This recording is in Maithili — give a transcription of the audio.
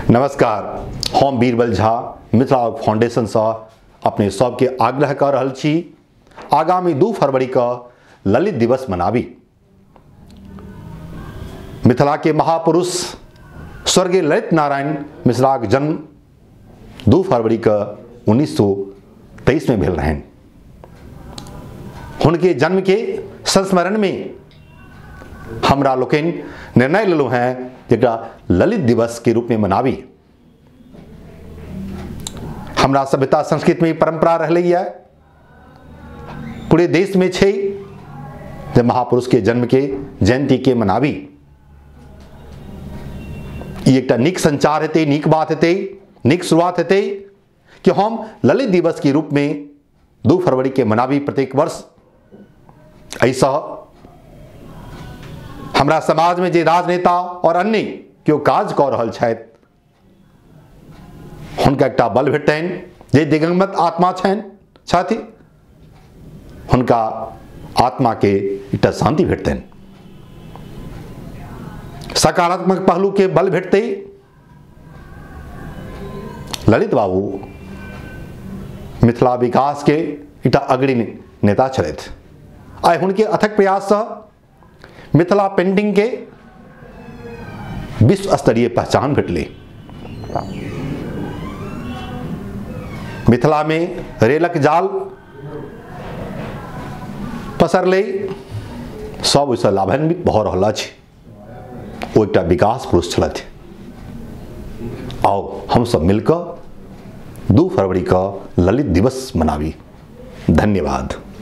नमस्कार, हम बीरबल झा मिथिला फाउंडेशन से अपने सबके आग्रह कर रहल छी आगामी 2 फरवरी का ललित दिवस मनाबी। मिथिला के महापुरुष स्वर्गीय ललित नारायण मिश्राक जन्म 2 फरवरी का 1923 में भेल रहनि। हुनके जन्म के संस्मरण में हमरा लोकनि निर्णय लेलहुँ हैं जकरा ललित दिवस के रूप में मनाबी। हमरा सभ्यता संस्कृति में परंपरा रहलै, पूरे देश में छै जे महापुरुष के जन्म के जयंती के मनाबी। ई एकटा नीक संचार हेतै, नीक बात हेतै, नीक शुरुआत हेतै कि हम ललित दिवस के रूप में 2 फरवरी के मनाबी प्रत्येक वर्ष। एहिसँ हमरा समाज में जे राजनेता और अन्य केओ काज कऽ रहल छथि हुनका एकटा बल भेटतनि, जे दिगंगत आत्मा छथि हुनका आत्मा के एकटा शांति भेटतनि, सकारात्मक पहलू के बल भेटतै। ललित बाबू मिथिला विकास के एकटा अग्रणी नेता छलथि। आइ हुनके अथक प्रयाससँ मिथिला पेंटिंग के विश्व स्तरीय पहचान भेटलै। मिथिला में रेलक जाल पसरलै, सब ओहिसँ लाभान्वित भऽ रहल अछि। ओ एकटा विकास पुरुष छलथि। आओ हम सब मिलकऽ 2 फरवरी का ललित दिवस मनाबी। धन्यवाद।